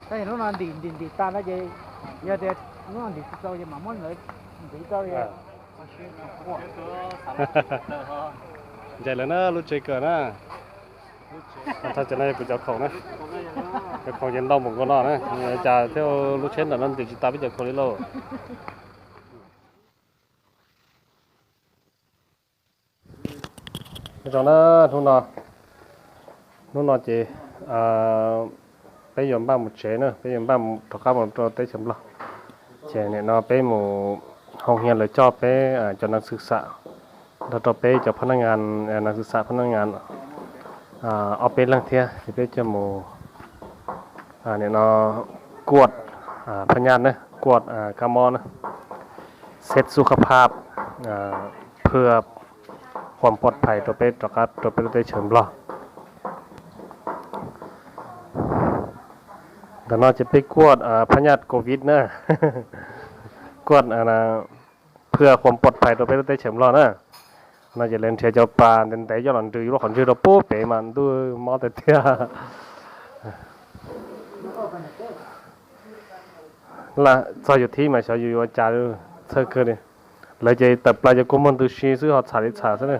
Tab sis hnub no ntim ntim ntim tas no ces yog tias hnub no ntim tsis tau ces mam muab lawv ntim rau. Ncaim lawv na, lub tsheb kawg na. Txog cov no kuv cov khoom na, cov khoom ces ntau npaum nkaus no na, cas thiab lub tsheb ntawm no ntim tsis tas peb cov khoom li lauj. Zoo na, hnub no, hnub no ces peb yuav npaj mus tsev na, peb yuav npaj rov qab mus rau teb chaws Nplog. Ces nim no peb mus hoo hias lawv coj peb cov nas xwm xam nrog rau peb cov phab nab ngas, nas xwm xam phab nab ngas ob peb leeg thiab ces peb coj mus nim no kuaj phab nyaj na, kuaj kab mob na, xeb xub khab phab, phwj huam pov phais rau peb rov qab rau peb lub teb chaws Nplog. Ntawm no ces peb kuaj phab nyaj covid na, kuaj phwj huam pov phais rau peb lub teb chaws Nplog na. No ces lawv nrhiav cov pas ntev ntev coj los nrws yus lub qhov ntswg rau pub pem mas ntuj mob tiag tiag. Txog yus thib mas xyov yus yuav cas, txhawj kawg li. Lawv ces tawm plaws cov kua muag ntws si xwb ho txham li txham xwb.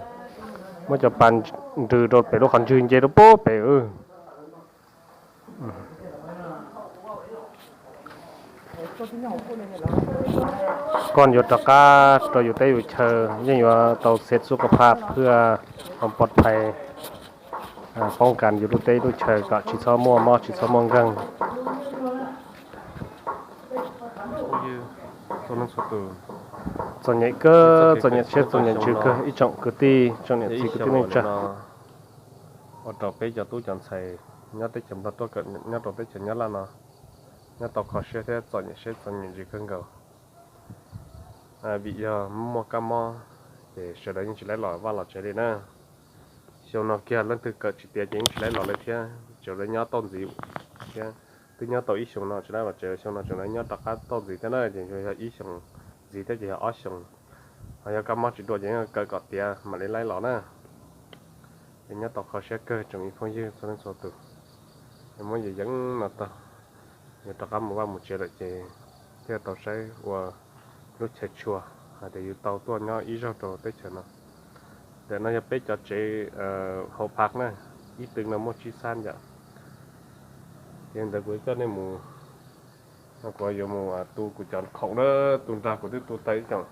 Muab cov pas nrws rau pem lub qhov ntswg nce rau pub pem. Koj yuav rov qab rau yus teb yus chaw yeej yuav tau xeb xub khab phab phwj huam pov phais, poob kas yus lub teb lub chaw kom tsis txhob muaj mob tsis txhob muaj nkeeg. Txom nyem kawg, txom nyem siab txom nyem ntsws kawg ib tsoom kwv tij tsoom niam txiv kwv tij neej tsa. Ua rau peb cov tub cov ntxhais nyob teb chaws Nplog tuaj kawm nyob rau teb chaws Nyab Laj no, nyob tau kho siab thiab txom nyem siab txom nyem ntsws kawg nkaus. Vim yog muaj kab mob ces sawv daws yeej tsis laib los vaj los tsev li na. Xyoo no kiag leej twg kawm tsis tiav ces yeej tsis laib los li thiab, tseem lawv nyob tau ntxiv thiab. Twb nyob tau ib xyoos no tsis laib los tsev, xyoo no tseem lawv nyob rov qab tau ntxiv thiab na, ces yog ib xyoos ntxiv thiab ces yog ob xyoos. Ho yog kab mob tsis dua ces kawm kom tiav mam li laib los na. Ces nyob tau kho siab kawg tsoom ib phooj ywg txhua leej txhua tus. Ces muab yeej yeev no tau, yuav rov qab mus vaj mus tsev lawm ces thiaj tau saib ua lub chaw tshua hais tias yus tau tuaj nyob ib zaug rau teb chaws no. Ntawm no yog peb cov tsev hauv phav na, ib tw no muaj tsib xab yam. Ces ntawd kuv coj nej mus, kuv yuav mus tu kuv cov khoom na, tu nrag kuv twb tu tag ib tsoom.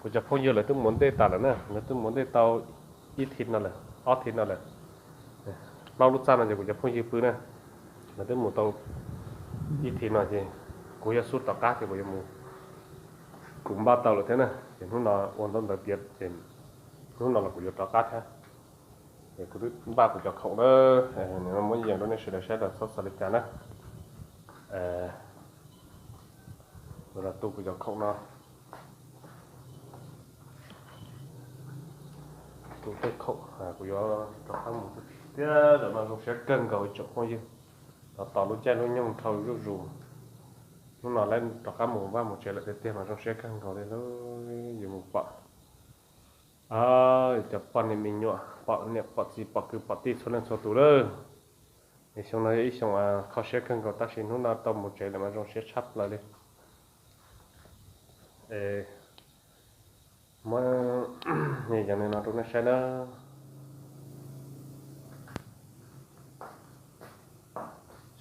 Kuv cov phooj ywg lawv twb mus ua ntej tas lawm na, lawv twb mus ua ntej tau ib thib no lawm, ob thib no lawm. Plaub lub txaj no ces kuv cov phooj ywg pw na, lawv twb mus tau ib thib no ces kuv yuav xub rov qab ces kuv yuav mus, kuv npaj tau lawm thiab na. Ces hnub no ua ntawv ntawd tiav ces hnub no los kuv yuav rov qab thiab. Es kuv twb npaj kuv cov khoom na, muab yees rau nej sawv daws saib los txhob xav li cas na. Kuv los tu kuv cov khoom no, tu tej khoom, kuv yuav rov qab mus thiab. Zaum no zoo siab kawg nkaus ib tsoom phooj ywg, tos tos lub caij lub nyoog dhau zuj zus. Hnub no lawv rov qab mus vaj mus tsev lawm tiag tiag mas zoo siab kawg nkaus li lauj. Yus mus pom cov poj niam me nyuam, pom niam pom txiv pom kwv pom tij txhua leej txhua tus lawm. Es xyoo no yog ib xyoo kho siab kawg nkaus tab sis hnub no tau mus tsev lawm mas zoo siab tshaj plaws li. Muab yees li no rau nej saib na.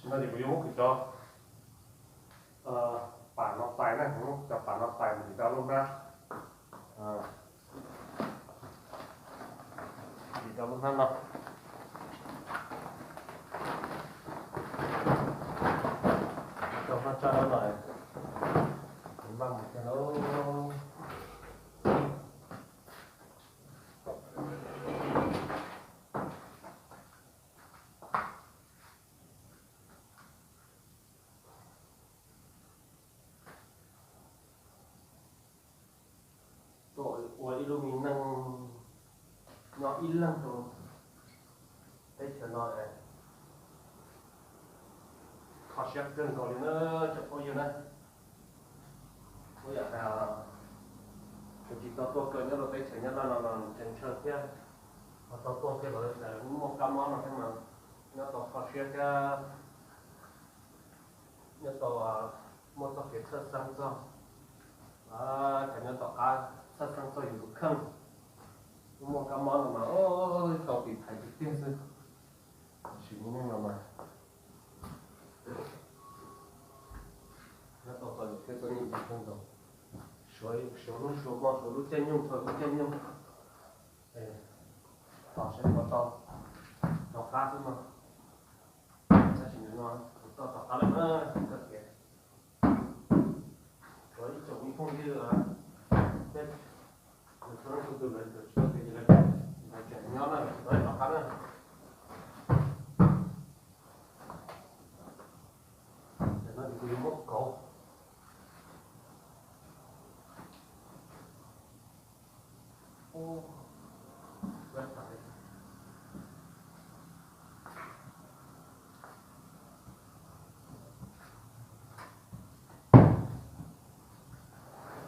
Tam sim no ces kuv yuav muab kuv cov pas no tais na, kuv muab cov pas no tais mus ntim rau lub hnab, ntim rau lub hnab no. Rau hnab tsab no, kuv npaj mus kiag lauj. Tuaj ua ib lub me neej nyob ib leeg rau teb chaws no, kho siab kawg nkaus li na cov phooj ywg na. Kuv yam hais kuv tsis tau tuaj kawm nyob rau teb chaws Nyab Laj no los tseem ntshaw thiab, ho tau tuaj kiag los muaj kab mob no thiab mas nyob tau kho siab thiab. Nyob tau muaj txoj kev txhawj xeeb txog, cov nyob tom qab txhawj xeeb txog yus tus kheej. Muaj kab mob no mas tau tiv thaiv tiag tiag xwb. Sim neej no mas nyob tau txom nyem thiab txom nyem kawg nkaus. Suav lub suav hmo suav lub caij nyoog thaum lub caij nyoog, tos saib puas tau rov qab xwb no. Tab sis nim no kuv tau rov qab lawm na, txoj kev. Tshuav ib tsoom ib phooj ywg, peb, nws txhua leej txhua tus lawv tsis tau kev ces lawv tseem nyob na, tsis tau rov qab na. Tam no ces kuv yuav muab kauv.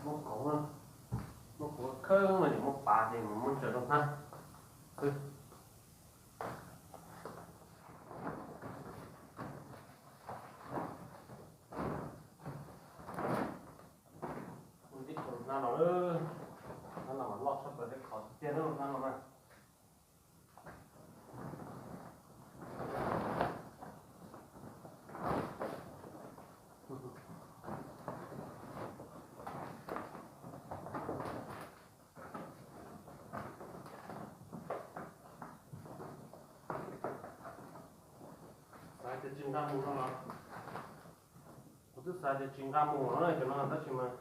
Muab kauv, muab kauv kheej no ces muab pav ces mus muab ntsaws rau hnab xwb. Ua tib tug hnab no, hnab no mas loj tshaj plaws tej qhov tiag na, hnab no na. Xav tias tsis nqa mus no los, kuv twb xav tias tsis nqa mus no cov no tab sis mas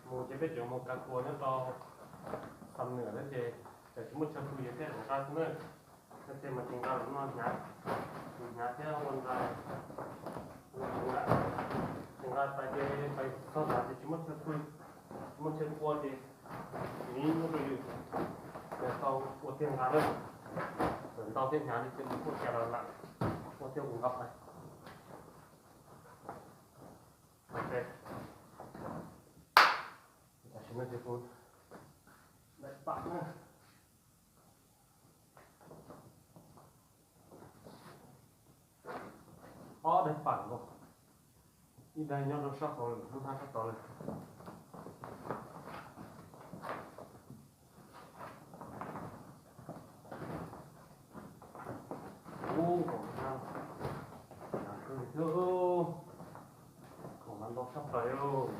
mus ces peb tseem mus kav kuas nyob rau Xam Nwm thiab ces tseem tsis muaj chaw pw ces thiaj nqa xwb na. Tej mas tsis nqa los no hnyav, hnyav thiab ua nqa, tsis nqa tas ces pais txog tas ces tsis muaj chaw pw, tsis muaj chaw ua ces nim muab rau yus, ces tau ua tiag nqa lawm. Txawm ntau thiab hnyav li ces mus kuj cas los lam ua tiag ua nqa pais. Tam sim no ces kuv daim pam na, ob daim pam nkaus, ib daim nyob rau sab hauv lawm, hnab sab tod lawm. Ub, khoom hnab, khoom hnab ntau tshaj plaws.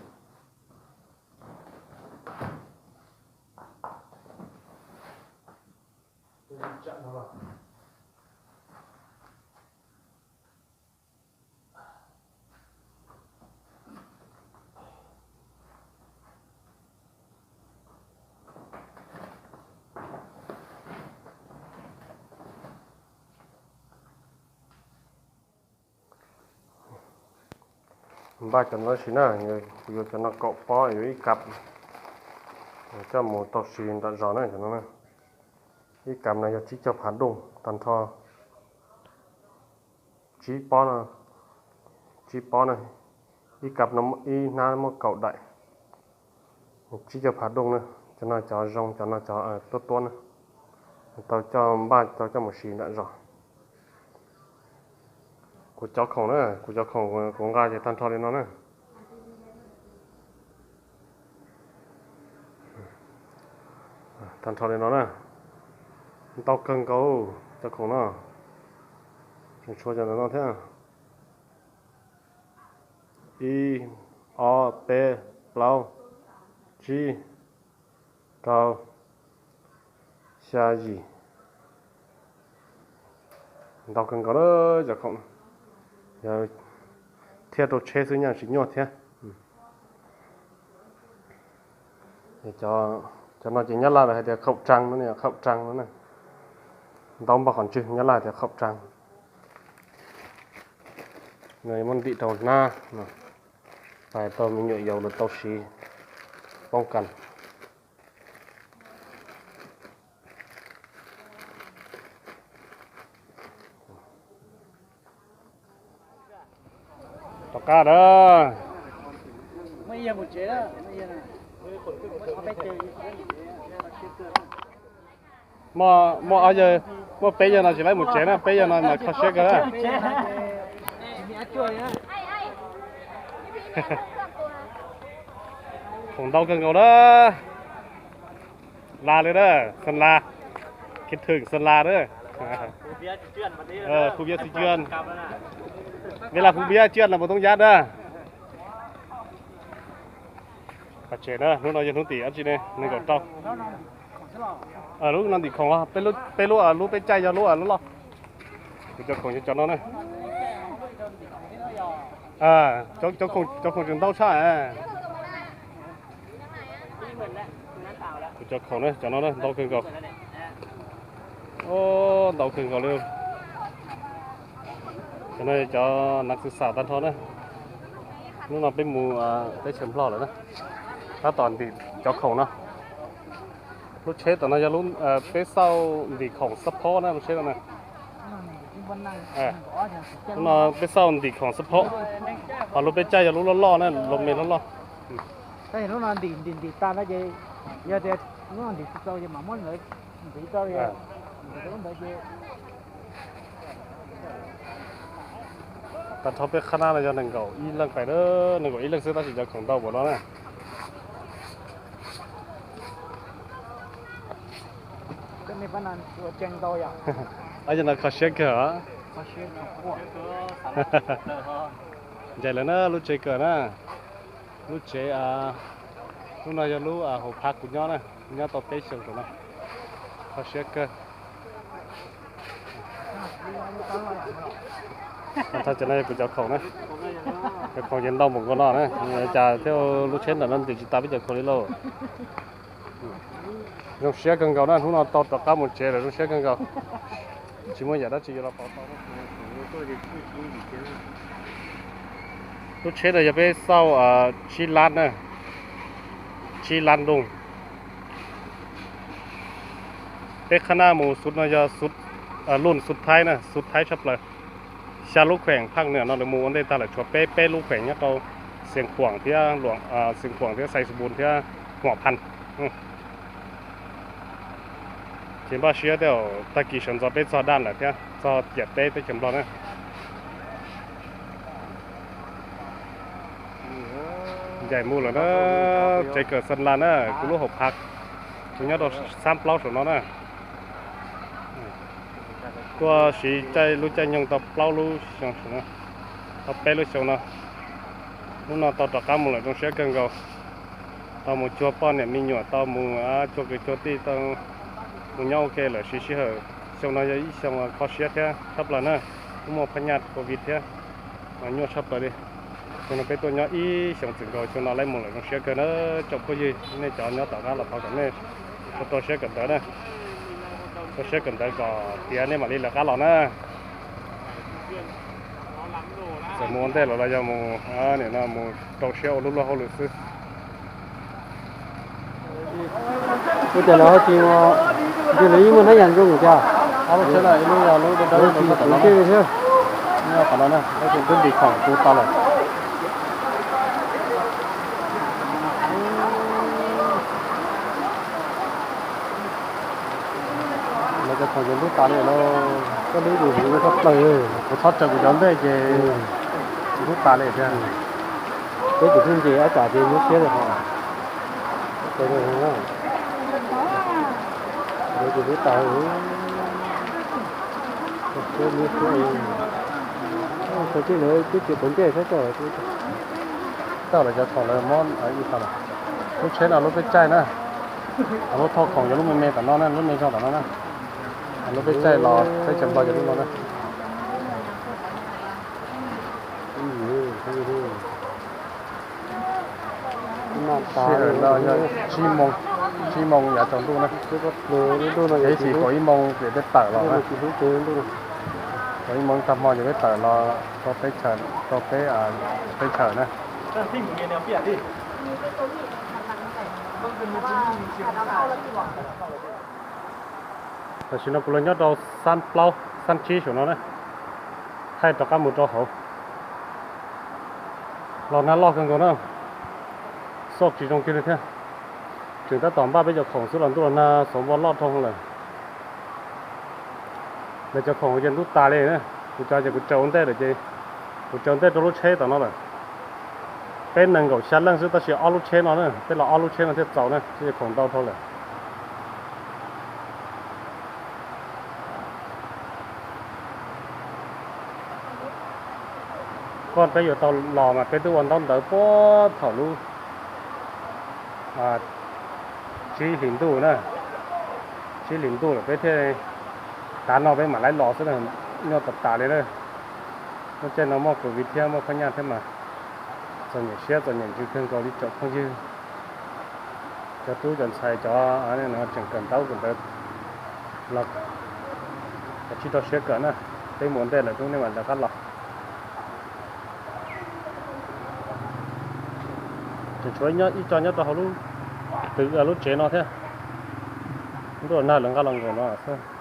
Npaj cov no tab sis na, kuv yuav cov no kaum pob yuav ib kab, coj mus tau siv nram zos na cov no. Ib kab no yog tsib caug phav dooj tag nrho. Tsib pob no, tsib pob na, ib kab no ib hnab muaj kaum daim. Tsib caug phav dooj na, cov no cov zoo, cov no cov tuab tuab na. Tau coj npaj tau coj mus siv nram zos. Kuv cov khoom na, kuv cov khoom kuv nqa ces tag nrho li no na. Tag nrho li no na. Ntau kawg nkaus cov khoom no. Tseem tshuav cov ntawm no thiab. Ib, ob, peb, plaub, tsib, rau, xya, yim. Ntau kawg nkaus na cov khoom no. Yog thiaj rau tsheb xwb nyaj tsis nyuaj thiab. Cov no ces Nyab Laj lawv hais tias khaum tsaa no, khaum tsaa no na. Ntau npaum qhov ntswg Nyab Laj tias khaum tsaa. No muab ntim rau hnab no, pais tau me nyuam yaus lawv tau siv poob kas. Tom qab dab. Muaj, muaj ob yawg, muaj peb yawg no tsis laib mus tsev na, peb yawg no mas kho siab kawg na. Khoom ntau kawg nkaus na. Las li na, Xeem Las, kiv thwm Xeem Las na. Phung biab txiv cuan, vim las phung biab cuan las mus toob yab na. Pam tsev na, hnub no yog hnub tim dab tsi ne, nees nkaum rau. Lub no ntim khoom, peb lub, lub peb caij yog lub loj loj. Kuv cov khoom yog cov no na. Cov khoom tseem ntau tshaj. Kuv cov khoom na, cov no na ntau kawg nkaus. Ntau kawg nkaus li. Cov no cov nav xwm xam tag nrho na. Hnub no peb mus teb chaws Nplog lawm na, tab tom ntim cov khoom no. Lub tsheb tom no yog lub peb xauj ntim khoom xab phob na, lub tsheb no na. Lub no peb xauj ntim khoom xab phob, ho lub peb caij yog lub loj loj na, los me loj loj. Tab sis lub no ntim ntim ntim tas no ces yog tias lub no ntim tsis tau ces mam muab ntawd ntim tau. Tag nrho peb qhab nab no yog nees nkaum ib leej pais, nees nkaum ib leej xwb tab sis cov khoom ntau npaum no na. Ab, yog no kho siab kawg. Ncaim lawm na, lub tsev kawg na. Lub tsev, lub no yog lub hauv phab kuv nyob na, nyob tau peb xyoos saum no. Kho siab kawg. Tag nrho cov no yog kuv cov khoom na. Cov khoom ces ntau npaum nkaus no na, cas thiab lub tsheb ntawm no ntim tsis tas peb cov khoom li lauj. Zoo siab kawg nkaus na, hnub no tau rov qab mus tsev lawm zoo siab kawg nkaus. Tsis muaj yam dab tsi yuav los pauv tau. Lub tsheb no yog peb xauj tsib lab na, tsib lab nplooj. Peb qhab nab mus xub no yog lub xub thaib na, xub thaib tshaj plaws. Xya lub khueem phaj nwam no lawv mus ua ntej tag lawm, tshuav peb, peb lub khueem nyob rau Xeev Khuam thiab, Xeev Khuam thiab Xais Xus Npus thiab Huam Phaj. Ces npaj siab tej zaum tag kis sawv ntxov peb txog Daj lawm thiab txog ciam teb teb chaws Nplog na. Ncaim mus lawm na, tsev kawm Xeem Las na, kuv lub hauv phaj, kuv nyob rau xab plaub saum no na. Tuaj siv caij lub caij nyoog tau plaub lub xyoo, tau peb lub xyoo no. Hnub no tau rov qab mus lawm zoo siab kawg nkaus. Tau mus cuag poj niam me nyuam, tau mus cuag kwv cuag tij, tau mus nyob ua ke lawm siv sij hawm. Xyoo no yog ib xyoo kho siab thiab tshaj plaws na, kuj muaj phaj nyaj covid thiab, mas nyuaj tshaj plaws li. Xyoo no peb tuaj nyob ib xyoo txwm nkaus, xyoo no laib mus lawm zoo siab kawg na. Tsoom phooj ywg nej cov nyob tom qab los thov kom nej rau siab kawm ntawv na, rau siab kawm ntawv kom tiav nej mam li lawv qab los na. Txawm mus ua ntej los los yog mus, nim no mus rau siab ua lub luag hauj lwm xwb. Ua cas lawv ho tsis, ntshe lawv yeej muaj hnab yas zoo thiab. Lub tsheb no ib lub yog lub dawb dawb, lub tsheb thiab. Qhov no twb ntim khoom tu tas lawm. Lawv cov khoom ces ntub tas li lawm. Koj lub tus ntub tshaj plaws, kuv txhob tsaws kuv cov ntej ces ntub tas li thiab. Peb tus phooj ywg ob tsam ces muab siab rau hov. Lawv ces ntub tas. Siab muab siab. Thaum twg lawv twb tsis quav ntsej saib tso. Tau lawv cov khoom lawv muab ib qho lawm. Lub tsheb no lub peb caij na. Lub thauj khoom yog lub me me tom no na, lub me zog tom no na. Lub peb caij los teb chaws Nplog yog lub no na. Sij hawm no yog tsib moo, tsib moo yav tsaus ntuj na. Ib sim kaum ib moo ces peb tawm los na. Kaum ib moo tag hmo ces peb tawm los rau teb chaws, rau peb teb chaws na. Tam sim no kuv los nyob rau xab plaub xab tsib saum no na, thaij rov qab mus rau hauv. Los nag loj kawg nkaus na, xauj tsis zoo kiag li thiab. Tseem tab tom npaj peb cov khoom xwb los ntuj los nag xauv npo loj dhau lawm. Lawv cov khoom ces ntub tas li na, kuv cov ces kuv tsaws ua ntej lawm ces, kuv tsaws ua ntej rau lub tsheb tom no lawm. Peb nees nkaum xya leej xwb tab sis ob lub tsheb no na, peb los ob lub tsheb no thiaj txaus na, tsis khoom ntau dhau lawm. Koj peb yuav tau los mas peb twb ua ntaub ntawv puag thaum lub tsib hlis ntuj na, tsib hlis ntuj lawm peb thiaj, tav no peb mam li los xwb na, nyuaj tas tas li na. Lub caij no muaj covid thiab muaj phab nyaj thiab mas txom nyem siab txom nyem ntsws kawg nkaus li tsoom phooj ywg. Cov tub cov ntxhais cov tseem kawm ntaub kawm ntawv los, cov tsis rau siab kawm na, peb mus ntej lawm hnub nej mam lawv qab los. Tseem tshuav ib co nyob rau hauv lub, lub tsev no thiab. Ntuj los nag lawv nqa los nkaum no xwb.